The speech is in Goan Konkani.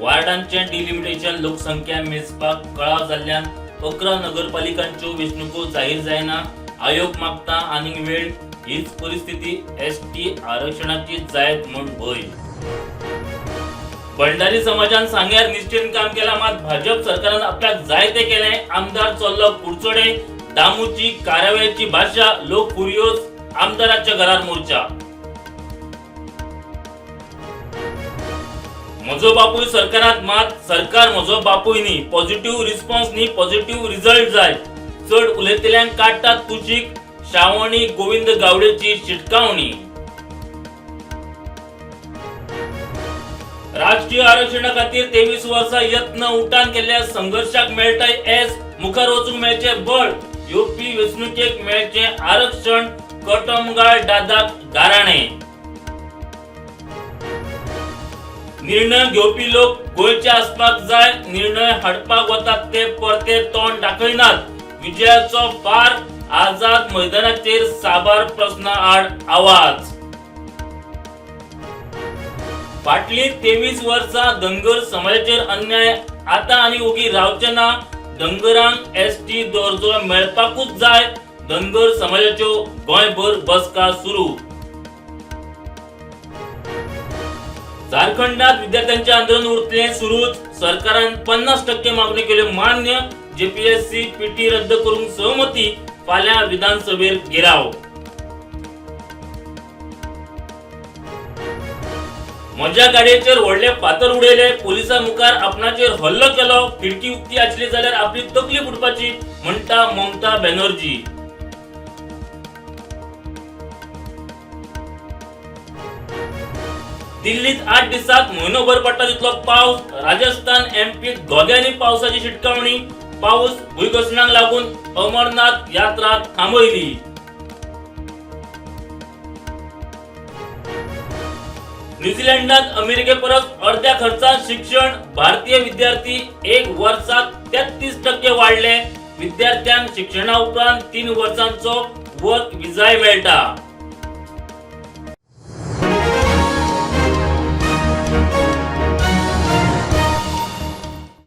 वार्डांचें डिलिमिटेशन लोकसंख्या मेजपाक कळाव जाल्ल्यान 11 नगरपालिकांच्यो वेंचणुको जाहीर जायना. आयोग मागता आनीक वेळ. हीच परिस्थिती एसटी आरक्षणाची जायत म्हूण भंय. भंडारी समाजान सांग्यार निश्ठेन काम केलां, मात भाजप सरकारान आपल्याक जाय तें केलें. आमदार चल्लो कुडचडे. दामूची कारवायेची भाशा, लोक फुर्योज, आमदाराच्या घरार मोर्चा. म्हजो बापूय सरकारात, मात सरकार म्हजो बापूय न्ही. पॉझिटिव्ह रिस्पॉन्स न्ही, पॉझिटिव्ह रिझल्ट जाय. चड उलयतल्यांक काडटात कुशीक. श्रावणी गोविंद गावडेची शिटकावणी. राजकीय आरक्षणा खातीर 23 वर्सां यत्न, उटान केल्ल्या संघर्शाक मेळटा येस, मुखार वचूंक मेळचें बळ. येवपी वेंचणुकेक मेळचें आरक्षण. कटमगाळ दादाक गाराणें. निर्णय घेवपी लोक गोंयचे आसपाक जाय. निर्णय हाडपाक वतात ते परते तोंड दाखयनात. विजयाचो फार. आझाद मैदानाचेर साबार प्रस्ना आड आवाज. फाटलीं 23 वर्सां धनगर समाजाचेर अन्याय, आतां आनी ओगी रावचे ना. धनगरांक एसटी दर्जो मेळपाकूच जाय. धनगर समाजाच्यो गोंयभर बसका सुरू. झारखंडात विद्यार्थ्यांचे आंदोलन उरतलें सुरूच. सरकारान 50% मागण्यो केल्यो मान्य. जेपीएससी पीटी रद्द करूंक सहमती. फाल्यां विधानसभेर घेराव. म्हज्या गाडयेचेर व्हडले फातर उडयले, पोलिसां मुखार आपणाचेर हल्लो केलो. खिडकी उक्ती आसली जाल्यार आपली तकली फुटपाची, म्हणटा ममता बॅनर्जी. दिल्लीत 8 दिसांत म्हयनोभर पडटा तितलो पावस. राजस्थान, एमपीत घोग्यांनी पावसाची शिटकावणी. पावस, भूंयघसरणाक लागून अमरनाथ यात्रा थांबयली. न्यूझीलंडात अमेरिके परस अर्द्या खर्चात शिक्षण. भारतीय विद्यार्थी 1 वर्सात 33% वाडले. विद्यार्थ्यांक शिक्षणा उपरांत 3 वर्सांचो वर्क विजाय मेळटा.